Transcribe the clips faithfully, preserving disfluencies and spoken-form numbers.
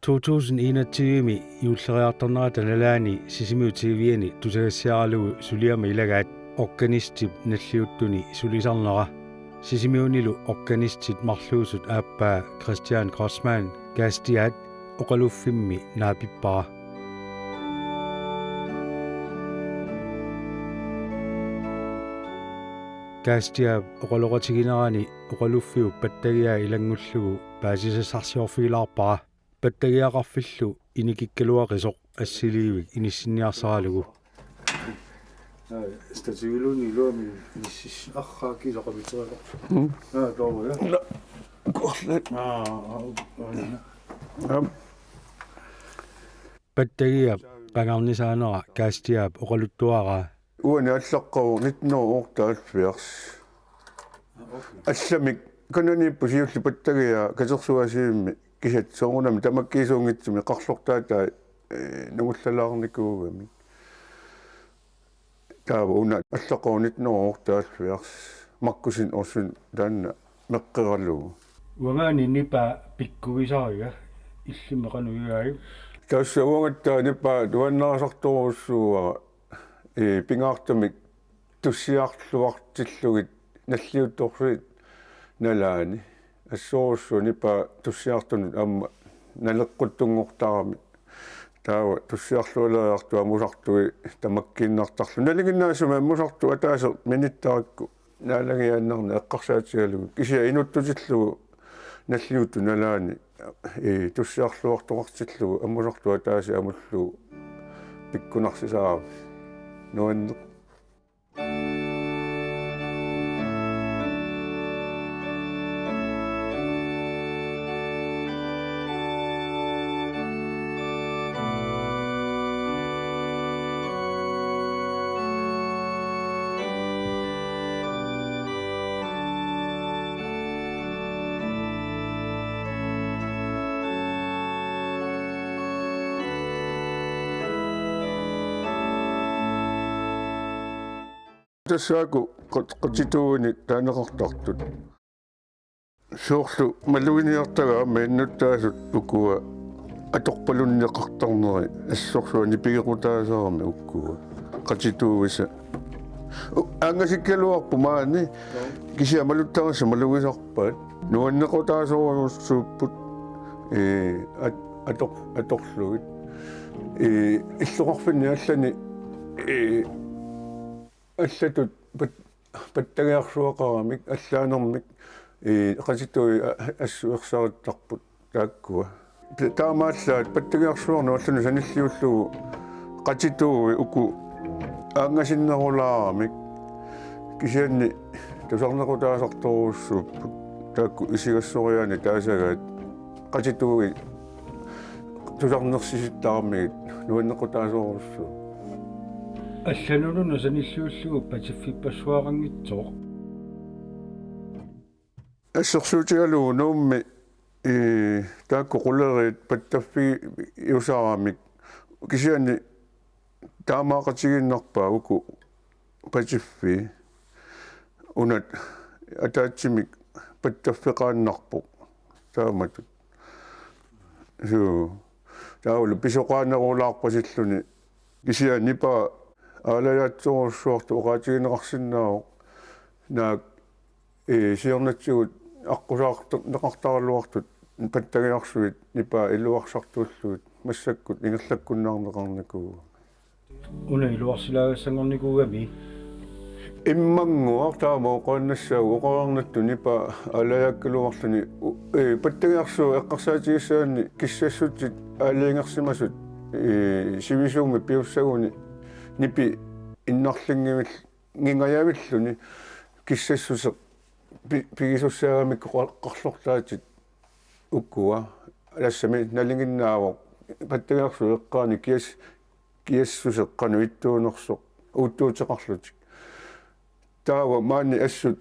To tusind enogtyve-mi juulleriartornerata nalaani Sisimiut T V-ani tusagassiaralugu suliama ilagaat organistip nalliuttuni sulisarnera. Sisimiunilu organistit marluusut aappaa Christian Kreutzmann Kaastiaat oqaluffimmi naapippara. Kaastiaap oqaloqatiginerani oqaluffiup pattagiaa ilanngullugu paasisassarsiorfigilaarpara. Pattagiaqarfillu inikikkaluaqisoq assiliivik inissinniarsaralugu. Stativiluunniit iluamik inissis-, arraa kiisa qavitseqarpoq. Mm. Naa, tooruja. Naa, korlat. Aa, aa, aa. Am. Pattagiap qangarnisaanera Kaastiaap oqaluttuaraa. Uani allaqqavoq nitten hundrede otteoghalvfjerds. Allamik kananiipput siulleq pattagiaa katersugaasivimmi, kisianni soorunami tamakkiisuunngitsumik qarlortaatai, ee, nungullalaarnikuugamik. Taava una allaqqavoq nitten hundrede otteoghalvfjerds, Markussen Olsen taanna meqqeralugu. Uangaani nipaa pikkuisariga, illimmi qanoq igaajuk? Tassa uangattaaq nipaa nuannarisartorujussuuara, ee, pingaartumik tussiarluartillugit nalliuttorsuit nalaani. Assorujussuaq nipaa tussiartunut aamma naleqquttunngortarami. Taava tussiarlualeriartut amusartui tamakkiinnartarluni. Nalinginnaasumik amusartut ataaseq minittarakku naalagiaannarneq eqqarsaatigalugu. Kisianni inuttutillugu nalliuttut nalaani, ee, tussiarluartoqartillugu amusartut ataaseq amullugu pikkunarsisaramik. Nuanneq. Tassaakku qat-, qatituuini taaneqartartut. Soorlu maluginiartagaat aamma innuttaasut ukua atorpalunneqartarneri, assorsuaq nipigequtaasarami ukua. Qatituuisa. U-, aangasikkaluarpoq maani, kisianni maluttarnissaq malugisarpaat. Nuannequtaasorujussuupput, ee, at-, ator-, atorlugit. Ee, illoqarfinni allani, ee, allatut pat-, pattagiarsuaqaramik, allaanermik, ee, qatituui a-, assut ersarittarput taakkua. Ta-, taamaallaat pattagiarsuarnut allani sanilliullugu qatituui uku aangasinnerulaaramik, kisianni tusarnequtaasartorujussuupput taakku isigassoriaaneq taasagaat. Qatituui tusarnersisittaramigit nuannequtaasorujussuuvoq. Allanullu sanilliullugu patsiffippassuaqanngitsoq. Assersuutigalugu Nuummi, ee, taakku quleriit pattaffigiusaramik, kisianni taamaaqatigiinnarpaa uku patsiffii. Una ataatsimik pattaffeqaannarpoq taamatut. Suu. Taavalu pisoqaanerulaarpasilluni. Kisianni nipaa aalajaatsorujussuartut oqaatigineqarsinnaavoq. Naak, ee, siornatigut aqqusaarneqartaraluartut pattagiarsuit nipaa iluarsartuullugit massakkut ingerlakkunnaarneqarnikuugamik. Una iluarsilaagassanngornikuugami? Immannguaq taama oqaannassaagut, oqareernattut nipaa aalajaakkaluarluni, u-, ee, pattagiarsuup eqqarsaatigissagaanni kissassutsit aalajangersimasut, ee, sivisuumik piussaguni nipi innarlinngivil-, nngingajavilluni kissassuseq pi-, pigisussaagamikku qa-, qarlortaatit ukua. Tassami nalinginnaavoq pattagiarsuup eqqaani kias-, kiassuseq qanoq ittuunersoq uuttuuteqarlutik. Taava maani assut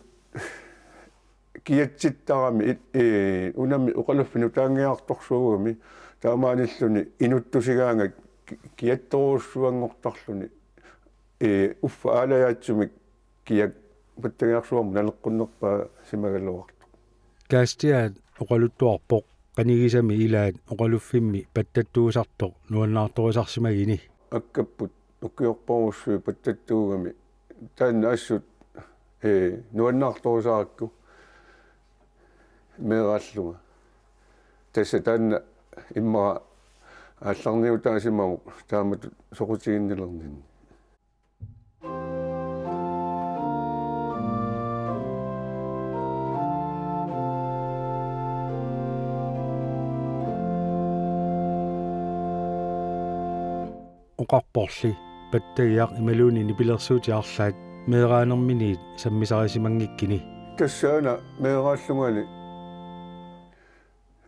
kiatsittarami it-, ee, unami oqaluffik nutaanngiartorsuugami, taamaanilluni inuttusigaangat ki-, kiattorujussuanngortarluni, ee, uffa aalajaatsumik kiak pattagiarsuarmut naleqqunnerpaasimagaluartoq. Kaastiaat oqaluttuarpoq Qanigisami ilaat oqaluffimmi pattattuusartoq nuannaartorisarsimagini. Akkapput ukiorparujussuit pattattuugami. Taanna assut, ee, nuannaartorisaarakku meeraallunga. Tassa taanna immaqa aallarniutaasimavoq taamatut soqutiginnilerninni. Oqarporli pattagiaq imaluunniit nipilersuutit arlaat meeraanerminiit sammisarisimanngikkini. Tassa una meeraallungali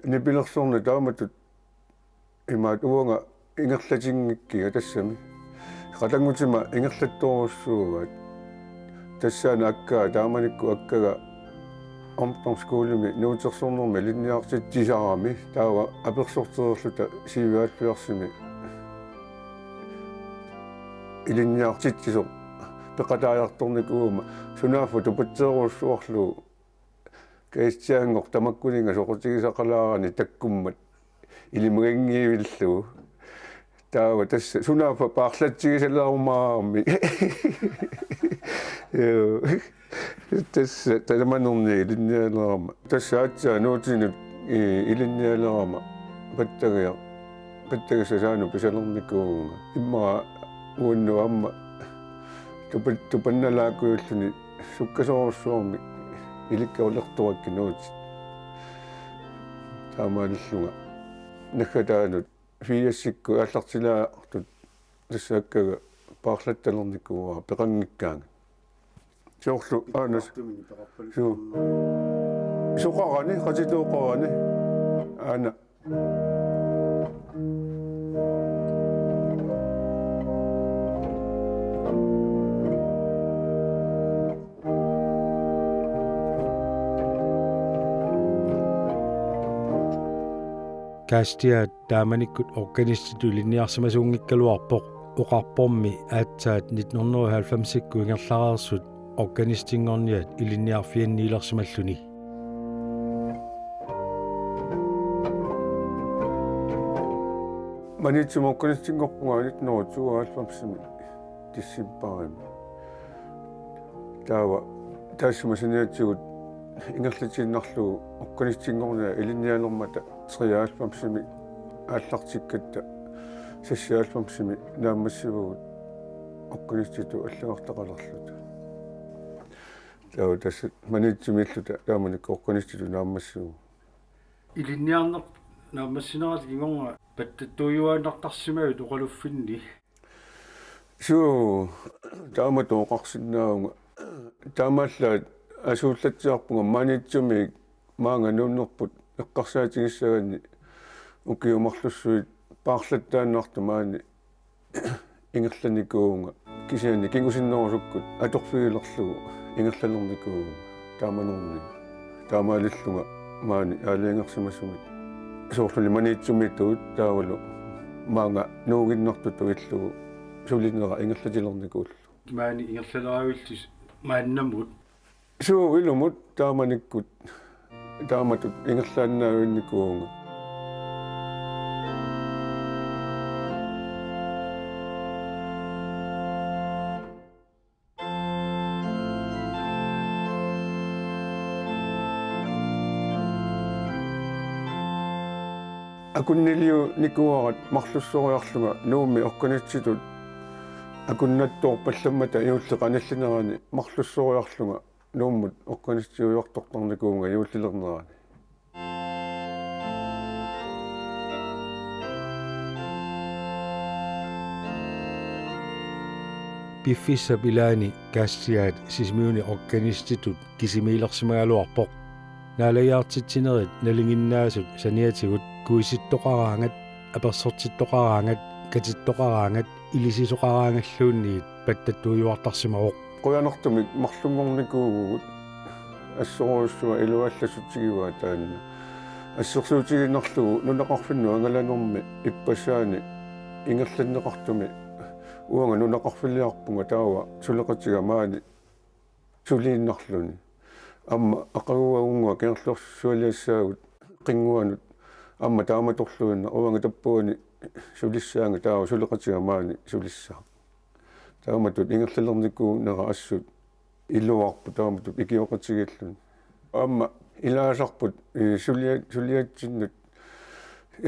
nipilersorneq taamatut imaat uanga ingerlatinngikkiga tassami. Qatanngutima ingerlattorujussuugaat. Tassaana akkaa taamanikkut akkaga ungdomsskolemi nuutersornermi ilinniartitsisarami taava apersortereerluta siviarluarsimi ilinniartitsisoq peqataajartornikuugama sunaaffa tupatseerujussuarlugu Kristianngooq tamakkuninnga soqutigisaqalaarani takkummat ilimaganngivillugu. Taava tassa sunaaffa paarlatsigisalaarumaarami. Joo. Tassa tamanerni ilinnialerama. Tassa aatsaat nuutinut, ee, ilinnialerama pattagiaq. Pattagissaq saanut pisalernikuuvunga. Immaqa uannut aamma tupa-, tupannalaakkujulluni sukkasoorujussuarmik ilikkarulertorakkit nuutit. Taamaalillunga naggataanut firsikkut aallartilaartut tassa akkaga paarlattalernikuuara peqanngikkaangat. Soorlu aanas. Suu. Soqarani, qatitooqarani. Aana. Kristian taamanikkut organistitut ilinniarsimasuunngikkaluarpoq, oqarpormi aatsaat nitten hundrede og halvfemsikkut ingerlareersut organistinngorniat ilinniarfianniilersimalluni. Maniitsumi organistinngorpunga nitten hundrede og tooghalvfemsimi decembarimi. Taava taassuma saniatigut ingerlatiinnarlugu organistinngorniat ilinnialermata treoghalvfemsimi aallartikkatta seksoghalvfemsimi naammassivugut organistitut allagartaqalerluta. Taava tassa Maniitsumiilluta taamanikkut organistitut naammassivugut. Ilinniarneq naammassinerata kingorna pattattuujuaannartarsimavit oqaluffinni? Suu, taamatut oqarsinnaavunga. Taamaallaat asuullatsiarpunga Maniitsumiit maanga nuunnerput eqqarsaatigissaganni ukiut marlussuit paarlattaannartut maani ingerlanikuuvunga. Kisianni kingusinnerusukkut atorfigilerlugu ingerlalernikuuvunga taamanerni. Taamaalillunga maani aalajangersimasumik. Soorlumi Maniitsumiitut taavalu maanga nuuginnartutut illugu sulinera ingerlatilernikuullugu. Maani ingerlaleravillusi maannamut? Suu, ilumut taamanikkut taamatut ingerlaannaavinnikuuvunga. Akunniliunikuuara marlussoriarlunga Nuummi organistitut akunnattoorpallammata juulli qanillinerani marlussoriarlunga Nuummut organistituujuartortarnikuuvunga juullilernerani. Piffissap ilaani Kristian Sisimiuni organistitut kisimiilersimagaluarpoq. Naalagiartitsinerit nalinginnaasut saniatigut kuisittoqaraangat, apersortittoqaraangat, katittoqaraangat, ilisisoqaraangalluunniit pattattuujuartarsimavoq. Qujanartumik marlunngornikuuvugut, assorujussuaq iluallassutigivaat taanna. Assersuutigiinnarlugu nunaqarfinnut angalanermi ippassaani ingerlanneqartumi uanga nunaqarfiliarpunga taava suleqatiga maani suliinnarluni. Aamma aqaguagunnguaq Kangerluarsualiassaagut qinnguanut Aamma taamatorluinnaq uanga tappavani sulissaanga taava suleqatiga maani sulissaaq. Taamatut ingerlalernikuunera assut iluarpoq taamatut ikioqatigiilluni. Aamma ilaasarput, eh, sulia-, suliatsinnut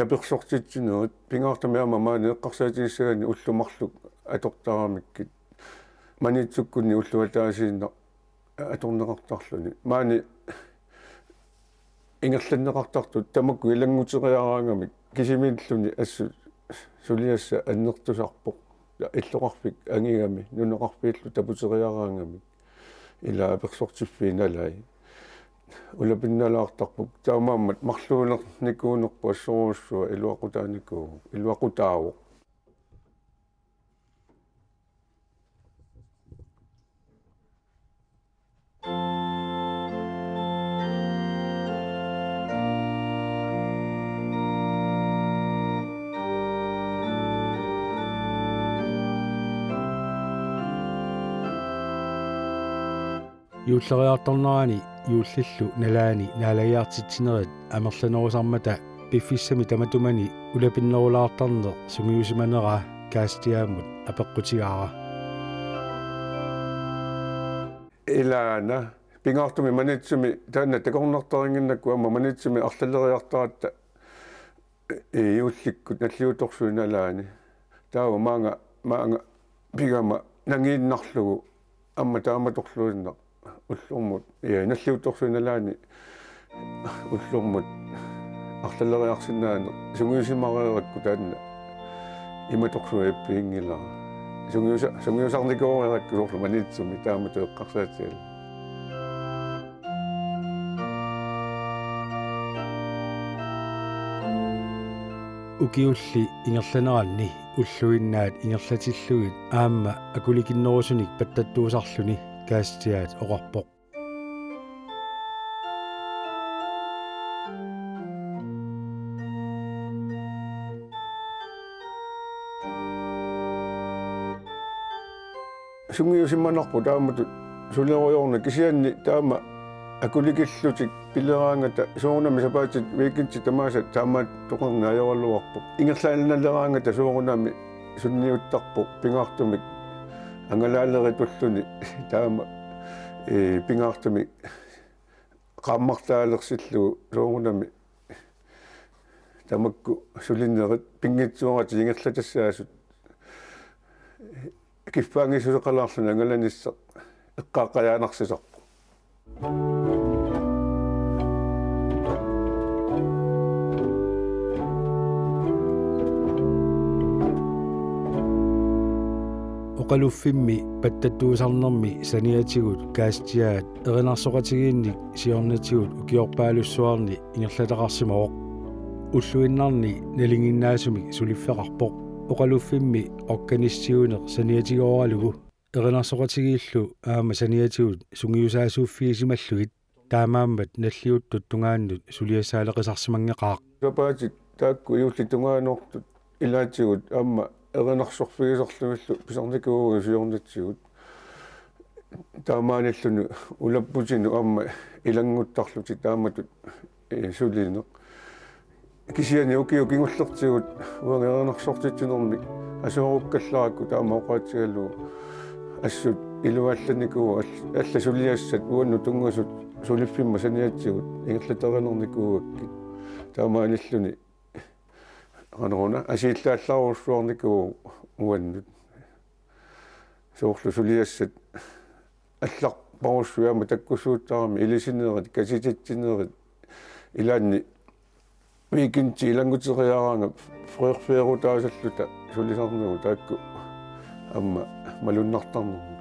apersortitsinerit pingaartumik aamma maani eqqarsaatigissagaanni ullut marluk atortaramikkit. Maniitsukkunni ulloq ataasiinnaq atorneqartarluni. Maani ingerlanneqartartut tamakku ilannguteriaraangamik kisimiilluni assut suliassaq annertusarpoq. Ja illoqarfik angigami nunaqarfiillu taputeriaraangamik. Ila apersortiffiit nalai. Ulapinnalaartarput taamaammat marluulernikuunerput assorujussuaq iluaqutaanikuuvoq, iluaqutaavoq. Juulleriartornerani juullillu nalaani naalagiartitsinerit amerlanerusarmata piffissami tamatumani ulapinnerulaartarneq sungiusimaneraa Kaastiaamut apeqqutigaara. Ilaana pingaartumik Maniitsumi taanna takornartarinnginnakku aamma Maniitsumi arlaleriartaratta, eh, juullikkut nalliuttorsuit nalaani. Taava maanga, maanga pigama nangiinnarlugu aamma taamatorluinnaq ullormut, eh, nalliuttorsuit nalaani ullormut arlaleriarsinnaaneq sungiusimareerakku taanna imatorsuaq ippinngilara. Sungiusa-, sungiusarnikooreerakku soorlu Maniitsumi taamatut eqqarsaatigalugu. Ukiulli ingerlaneranni ulluinnaat ingerlatillugit aamma akulikinnerusunik pattattuusarluni Kaastiaat oqarpoq. Sungiusimanarpoq taamatut sulerujoorneq kisianni taama akulikillutik pileraangata soorunami sapaatit weekendit tamaasa taamaattoqarneq ajoraluarpoq. Ingerlaannaleraangata soorunami sunniuttarpoq pingaartumik angalaaleritulluni taama, eh, pingaartumik qaammartaalersillugu soorunami tamakku sulinerit pinngitsooratik ingerlatassaasut kiffaanngissuseqalaarluni angalanissaq eqqaaqqajaanarsisarpoq. Oqaluffimmi pattattuusarnermi saniatigut Kaastiaat erinarsoqatigiinnik siornatigut ukiorpaalussuarni ingerlataqarsimavoq. Ulluinnarni nalinginnaasumik suliffeqarpoq. Oqaluffimmi organistiuneq saniatigooralugu erinarsoqatigiillu aamma saniatigut sungiusaasuuffigisimallugit taamaammat nalliuttut tungaannut suliassaaleqisarsimanngeqaaq. Sapaatit taakku juullit tungaanoortut ilaatigut aamma erinarsorfigisarlugillu pisarnikuuvugut siornatigut. Taamaanilluni ulapputinut aamma ilannguttarlutik taamatut, eh, sulineq. Kisianni ukiut kingullertigut uanga erinarsortitsinermik asoorukkallarakku taama oqaatigalugu assut iluallanikuuvoq all-, allat suliassat uannut tunngasut suliffimma saniatigut ingerlatereernikuugakkit. Taamaanilluni qanoruna asiillaarujussuarnikuuvoq uannut. Soorlu suliassat allarparussuit aamma takkussuuttarami ilisinerit, kasititsinerit, ilaanni weekendi ilannguteriaraangat frerfeerutaasalluta sulisarnerup taakku aamma malunnartarnermik.